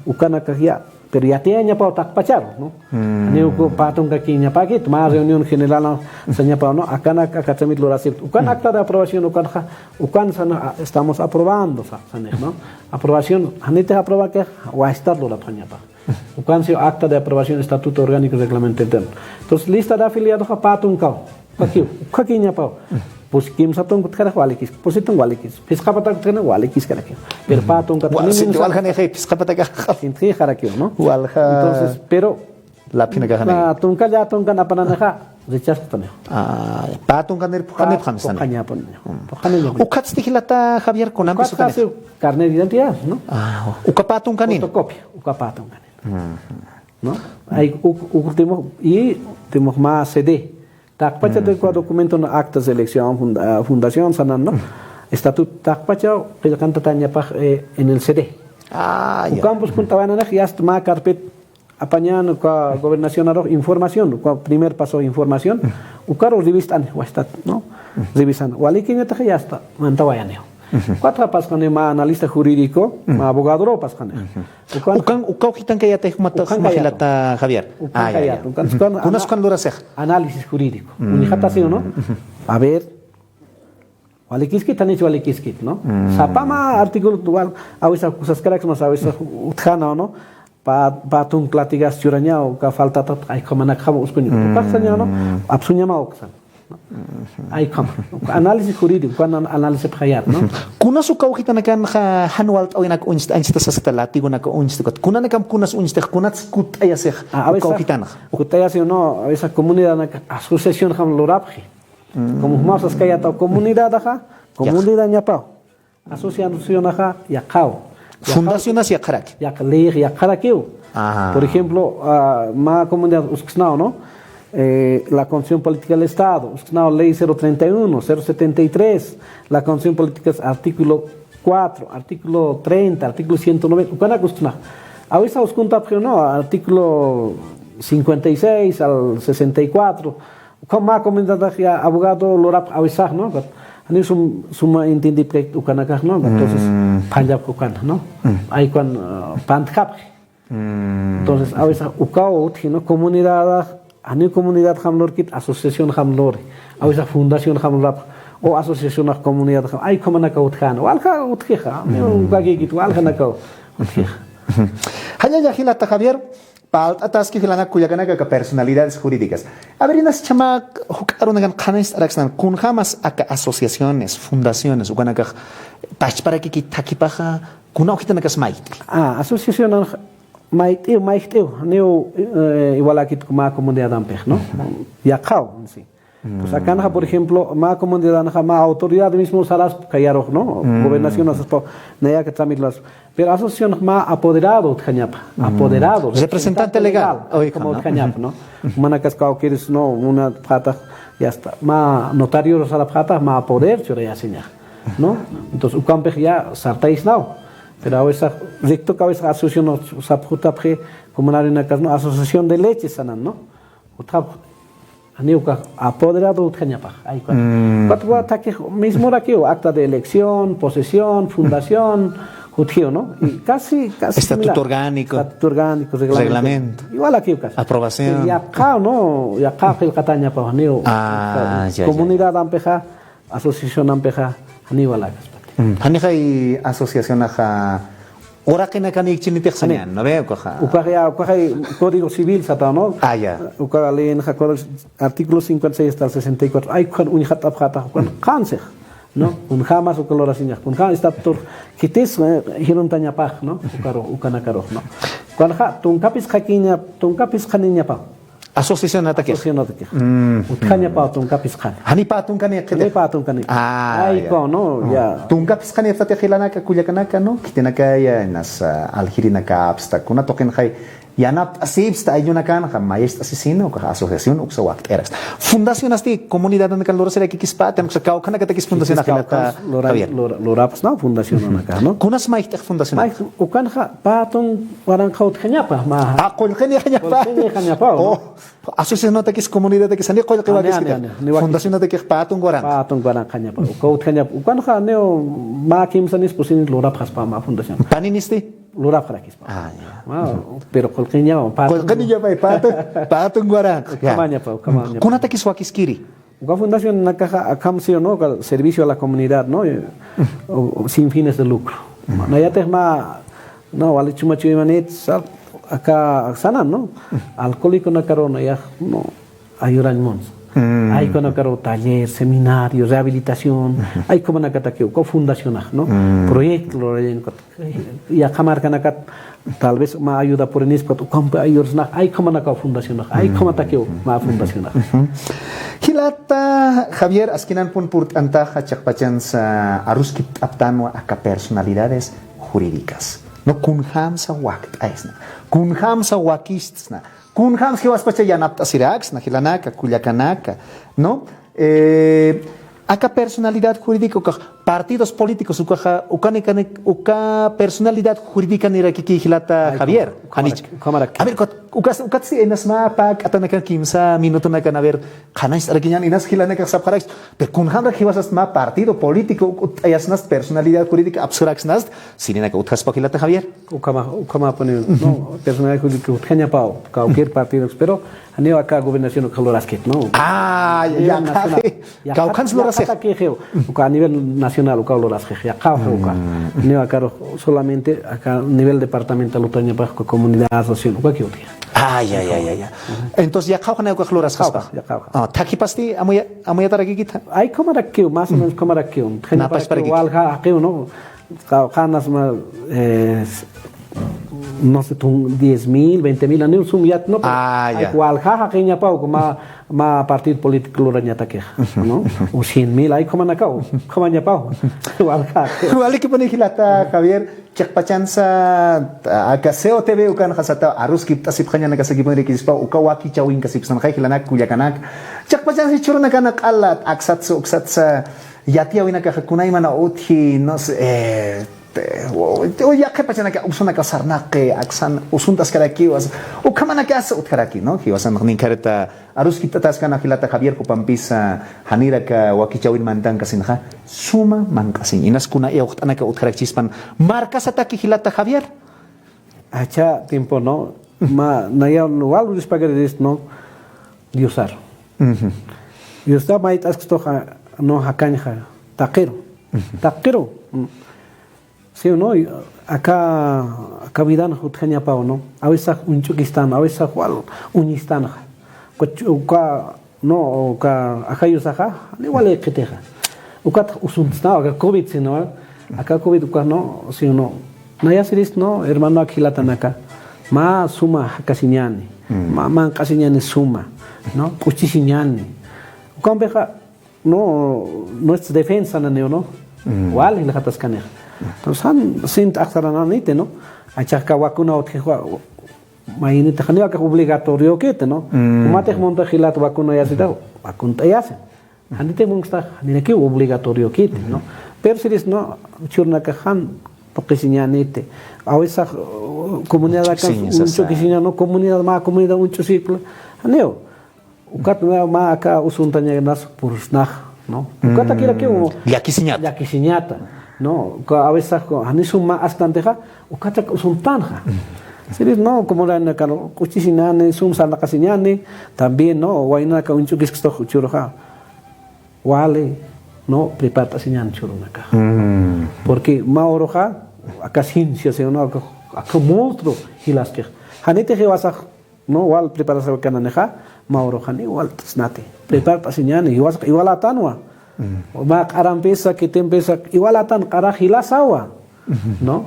ukanaka ya, pero yatiyañapaw taqpacharu, ¿no? Janiw uka pä tunkakiñapäkit, mä reunión general sañapaw, ¿no? Akanak aka trámite lurasipkta. Ukan acta de aprobación, ukanxa, ukan sana, estamos aprobando, sa-, sanix, ¿no? Aprobación, janitix aprobakix, wastat lurapxañapa. Ukan siw acta de aprobación, estatuto orgánico, reglamento interno. Entonces, lista de afiliados, pä tunkaw. Ukakiw, ukakiñapaw. Pus kimsa tunka utjarix walikis, pusi tunka walikis. Phisqa patak utjarix walikis karakiw. Pero pä tunka utjarix. Wal, sinti wal janixay, phisqa patak. Sinti jarakiw, ¿no? Walja. Entonces, pero, laphinaka janay. Pä tunka, ya tunka apananixa, rechazo taniw. Ah, pä tunka nir phuqanipxam sani. Phuqañapan. Phuqañapan. Ukatsti jilata Javier, kunampis ukanit. Carnet de identidad, ¿no? Ah, uka pä tunkanin. Fotocopia, uka pä tunkanin. ¿No? Ay, u-, último, y último más C D. Taqpacha de cua documento, ¿no? Actas de elección, funda-, fundación, sanan, ¿no? Estatuto, taqpacha, qillqantatañapax, eh, en el C D. Ah, ya. Ukampus kunt'awananix, ya está, mä carpet, apañan, uka gobernación arux, información, uka primer paso, información, ukaru revist'an, wastat, ¿no? Revisan. Walikiñatax, ya está, mantawayaniw. Ujú. Ukatxa pasxani mä analista jurídico, ujú, mä abogadoru pasxani. Ujú. Ukan, ukan, ukaw jitankayäta jumata, ukan juma kayäta, jilata Javier. Ukan, ah, ya, kayäta, ya. Ukan, ujú, ukan, kunas ukan lurasix. Análisis jurídico. Mm. Uñjatasiw, ¿no? Ujú. A ver, walikiskit, janich walikiskit, ¿no? Mm. Sapa mä artículo, wal, a veces saskaraksma, a veces utjanaw, ¿no? Pä, pä tunka latigas churañaw, uka faltata, ay, khumanakjam uskuña. Mm. Ukax sañäni, ¿no? Apsuñamaw uksan. Ay, ukham. Análisis jurídico, ukan an-, análisis payar, ¿no? Kunas ukaw jitanakanxa jan walt'äwinak uñsta, anchhita saskta latigonak uñsta, kunanakamp kunas uñstix, kunats kutt'ayasix, ah, a veces ukaw jitanxa. Kutt'ayasiw, ¿no? A veces comunidadnak asociacionjam lurapxi. Mm. Como jumaw saskayätaw comunidadaxa, ya, comunidadñapaw. Asociacionaxa yaqhaw. Yaqhaw. Fundacionas yaqharaki. Yaq-, ley yaqharakiw. Ajá. Por ejemplo, ah, mä comunidad usksnaw, ¿no? Eh, la Constitución Política del Estado, usksnaw ley cero treinta y uno, cero setenta y tres, la Constitución Política, artículo cuatro, artículo treinta, artículo ciento noventa, ukanak usksnaw. A veces uskuntapxiw, ¿no? Artículo cincuenta y seis al sesenta y cuatro, ukham mä comunidadax ya abogado lurapx a veces, ¿no? Janiw sum-, suma entiendipkaykt ukanakax, ¿no? Entonces, mm, phallapx ukan, ¿no? Mm. Ay, ukan, ah, pantjapxi. Mm. Entonces, a veces ukaw utji, ¿no? Comunidadax, janiw comunidadjam lurkit, asociacionjam luri. A veces fundacionjam lurapx, o asociacionax comunidadjam, ay, ukhamanakaw utjäna. Walja utjixa, mm, ukakïkit, waljanakaw utjixa. Jallalla jilata Javier, parlt'ataski jilanaka kullakanaka aka personalidades jurídicas. A ver, inas chhamak juk'arunakan qhanist'araksnan, kunjamas aka asociaciones, fundaciones, ukanakax pachparakiki thakhipaxa, kuna ujitanakas mayt'i. Ah, asociacionan mayt'i, mayt'i, niw, eh, igualakit mä comunidadampix, ¿no? Yaqhaw, sí. Pues akanxa, por ejemplo, mä comunidadnxa, mä autoridad mismo saraspa kayarux, ¿no? Gobernación saraspa, nayaka trámite luraspa. Pero asociación mä apoderado utjañapa, apoderado, representante legal, como utjañapa, ¿no? Manakas kawkiris, ¿no? Una pata, ya está. Mä notario sarapxäta, mä poder churayasiña, ¿no? Entonces, ukampix ya sartaysnaw. Pero a veces, riktuk a veces asociación sapxutapxi, comunarinakas, ¿no? Asociación de leche sanan, ¿no? Utjapx, janiw ukax apoderado utjañapax, ay, ukat. Mm. Ukat wa thakix mismorakiw, acta de elección, posesión, fundación, utjiw, ¿no? Y casi, casi similar. Estatuto orgánico. Estatuto orgánico, reglamento. Reglamento. Igualakiw casi. Aprobación. Yaqhaw, ¿no? Yaqhaw qillqatañapaw, janiw. Ah, ya, ya, ya. Comunidadampixa, asociacionampixa, janiw igualakaspati. Mm. Janixay asociacionaxa, uraqinakanïkchinitix sañäni, ¿no ve? Ukaxa. Ukaxa ya, ukaxa código civil sataw, ¿no? Ah, ya. Uka leyinxa código, artículo cincuenta y seis hasta el sesenta y cuatro. Ay, ukan uñjatapxäta, ukan qansi, ¿no? Kunjamas uka lurasiñax, kunjam estatuto, khitis, eh, jiruntañapax, ¿no? Ukaru, ukanakarux, ¿no? Ukanxa, tunka phisqhakiña, tunka phisqhaniñapaw. Asociacionatakix. Asociacionatakix. Mm. Utjañapaw tunka phisqhani. Janiw pä tunkanïkiti. Janiw pä tunkanïkiti. Ah, ay, ya. Ukaw, ¿no? Oh. Ya. Tunka phisqhanïpxtati jilanaka, kullakanaka, ¿no? Khitinakaya, inas, ah, aljirinakapsta, kuna tuqinxay, Yanapt'asipsta ayllunakana, mayist'asisina, ukax asociación uksa wakt'ayaraksna. Fundacionasti comunidadanakan lurasirakikispa, tenemos kawkhanakatakis fundacionax jilata Javier. Lurapxsna fundacionanaka, ¿no? Kunas mayjt'ix fundacionanaka. Ukanxa patun waranqa utjañapa, ma. Ah, qullqinixañapa. Qullqinixañapa, ¿no? Oh, asociacionatakis comunidadakis jani qullqiwakis. Fundacionatakix patun waranqa. Patun waranqañapa. Uka utjañapa. Ukanxa niw mä kimsa nispusin lurapxaspa mä fundación. Paninisti? Lurapxarakispa. Ah, ya. Pero qullqiñapa, patun. Qullqiniñapa, patun, patun waranqa. Ya. Ukhamañapa, ukhamañapa. Kunatakis wakiskiri. Uka fundacionanakaxa akham siw, ¿no? Uka servicio a la comunidad, ¿no? O, o sin fines de lucro. Nayatix mä, no, wali chuma chuymanit, aka sanan, ¿no? Alcohóliconakaru nayax, ¿no? Ayurañ munsa. Aykunakaru taller, seminario, rehabilitación, aykumanakatakiw, uka fundacionax, ¿no? Proyecto lurayañ ukat. Yaqha markanakat, tal vez mä ayuda purinispat, ukampi ayursnax, aykumanakaw fundacionax, aykumatakiw mä fundacionax. Jilata Javier, askinanpun purt'antaxa chiqpachansa aruskipt'aptanwa aka personalidades jurídicas. No, kunjamsa wakt'aysna, kunjamsa wakistsna, kunjams jiwaspacha yanapt'asiraksna, jilanaka, kullakanaka, ¿no? Eh, aka personalidad jurídica ukax partidos políticos ukaxa, ukanikanik, uka personalidad jurídica nirakiki jilata Javier. Janich. A ver, ukat, ukas, ukat si inas mä pä k'atanakan kimsa minutonakan, a ver, qhanañcht'arakiñän inas jilanakax sapxarakis. Pero kunjamrak jiwasast mä partido político utt'ayasnast personalidad jurídica apsuraksnast, sininaka utjaspa jilata Javier. Ukhama, ukhamapuni, ¿no? Personaje jurídico utjañapaw, cualquier partido, pero janiw aka gobernación ukax luraskit, ¿no? Ah, ya, ya, nacional. Kawkhans lurasix. Yaqhatakixiw, uka a nivel nacional ukaw lurasix, yaqhaw uka. Janiw akarux solamente aka nivel departamental utjañapax, uka comunidad, asociación, ukakiw utji. Ah, ya, ya, ya, ya. Entonces, yaqhaw janiw ukax lurasxaspa. Yaqhaw, yaqhaw. Ah, thakipasti amuya, amuyatarakikita. Ay, ukhamarakiw, más o menos ukhamarakiw. Walja jaqiw, ¿no? Qawqhanas mä, eh, no sé, tun diez mil, veinte mil, janiw sum yat, ¿no? Ah, ya. Ay, walja jaqiñapaw, mä, mä partido político lurañatakix, ¿no? O cien mil, ay, ukhamanakaw, ukhamañapaw. Walja. Walikipuni jilata Javier, chiqpachansa, aka C O T V ukanxa sata aruskipt'asipxañanakasakipunirakispa, uka wakichäwinkasipxsanxa jilanak, kullakanak. Chiqpachansa jichhürunakan q'alat, aksatsa, uksatsa, yatiyäwinakaxa kunaymana utji, no sé, eh, te, o, o yaqhip pachanaka usunaka sarnaqi, aksan usuntaskarakiwa, ukhamanakasa utjaraki, ¿no? Jiwasan ninkharita aruskipt'ataskana jilata Javier Jupampisa, janiraka wakichäwin mantankasinxa, suma manq'asiñ. Inas kuna iwxt'anaka utjarakchispan markasataki jilata Javier. Acha tiempo, ¿no? Ma, naya wal uñispagariris, ¿no? Diosar. Diosta mayt'asktuxa, ¿no? Jakañxa, taqiru. Taqiru. Sí, ¿no? Aka, aka vidan utjañapaw, ¿no? A veces uñch'ukistan, a veces wal uñistanxa. Uka, no, uka ajayusaxa, ni wali qhitixa. Ukat usuntsta, aka covid, sino, aka covid uka, ¿no? Sí, ¿no? Nayasiris, ¿no? Hermano, jilatanaka. Mä suma jakasiñäni. Mä manq'asiñäni suma, ¿no? K'uchisiñäni. Ukampixa, no, nuestra defensa naniw, ¿no? Wal jilxataskanixa. Entonces, jan sint axsarananiti, ¿no? Achax aka vacuna utjixa, mayinitix janiw akax obligatoriokiti, ¿no? Jumatix munta jilat vacunayasita, vacunt'ayasi. Janitix munkstax, janirakiw obligatoriokiti, ¿no? Pero siris, ¿no? Jichhürunakax jan tuqisiñäniti. A veces, uh, comunidad akan uñch'ukisiña, ¿no? Comunidad, mä comunidad uñch'usipxla. Janiw. Ukat mä, mä aka usuntañanas pursnax, ¿no? Ukatakirakiw llakisiñata. Llakisiñata, ¿no? Uka a veces jani sum mä asktantixa, ukatak usuntanxa. Siris, ¿no? Como la naka k'uchisiñäni, sum sarnaqasiñäni, también, ¿no? Waynanaka uñch'ukiskstux jichhüruxa. Wali, ¿no? Prepart'asiñäni jichhürunakax. Porque mä uruxa, aka ciencia, ¿no? Aka, aka monstruo jilaskix. Janitix jiwasax, ¿no? Wal preparasiñäni kananixa, mä uruxa janiw walt'snati. Prepart'asiñäni, jiwasax iwalatanwa. Mä q'arampisa, khitimpisa, iwalatan q'arax jilasawa, ¿no?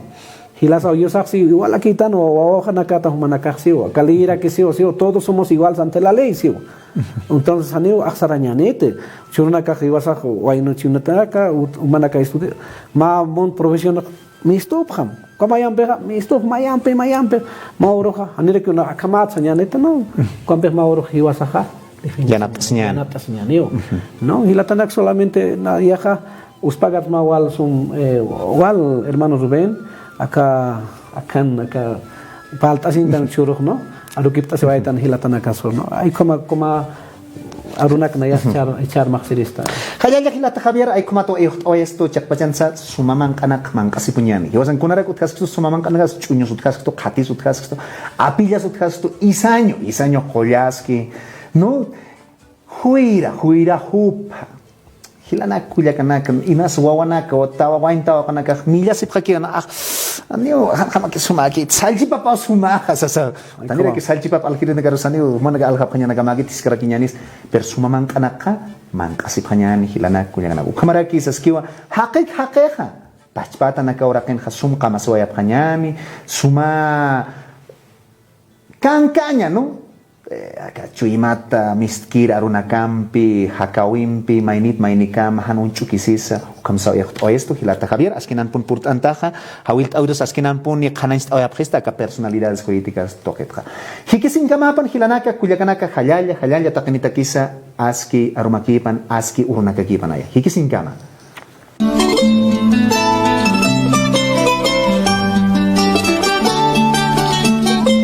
Jilasaw, Diosax siw iwalakitanwa, wawaqanakata jumanakax siwa, aka leyiraki siwa, siwa, todos somos iguales ante la ley, siwa. Entonces, janiw axsarañäniti, jichhürunakax jiwasax waynu chiwnatanaka, ut-, jumanaka estudio, mä mun profesión mistupxam. Uka mayampixa, mistux, mayampi, mayampi. Mä uruxa, janiraki una akhamat sañänita, ¿no? Ukampix mä urux jiwasaxa, yanapt'asiñäni. Yanapt'asiñäniw. ¿No? Jilatanak solamente nayaxa, uspagat mä wal sum, eh, wal hermano Rubén, aka, akan, aka, palt'asiñtan churux, ¿no? Arukipt'asiwaytan jilatanakasu, ¿no? Ay, como, como, arunak nayas char, char maxsirista. Jallalla jilata Javier, ay, kumato, eh, esto, chiqpachansa, suma manq'anaq manq'asipuñäni. Jiwasan kunarak utjaskistu, suma manq'anaqas, ch'uñus utjaskistu, qhatis utjaskistu, apillas utjaskistu, isaño, isaño qullaski, ¿no? Juyra, juyra jupha. Jilanak kullakanaka, inas wawanaka, o tawa, wayn tawaqanakax, millasipxakiwan, ah, aniw, jan-, jamaki sumaki, salchipapa sumaxa, sasa. Ay, taniraki salchipapa aljirinakaru saniw, manaka aljapxañanaka maki tiskarakiñänis, pero suma manq'anaqxa, manq'asipxañäni, jilanak kullakanaka. Ukhamaraki saskiwa, jaqik jaqixa, pachpatanaka uraqinxa sum qamasiwayapxañäni, suma kankaña, ¿no? Eh, aka chuymata mistkir arunakampi, jakawimpi, maynit maynikama, jan uñch'ukisisa, ukham sawayapxt'awaystu, jilata Javier, askinanpun purt'antaxa, jawillt'awirus askinanpuni, qhanañcht'awayapxista, aka personalidades jurídicas tuqitxa. Jikisinkamapan jilanaka, kullakanaka, jallalla, jallalla taqinitakisa, aski arumakipan, aski urunakakipan aya. Jikisinkama.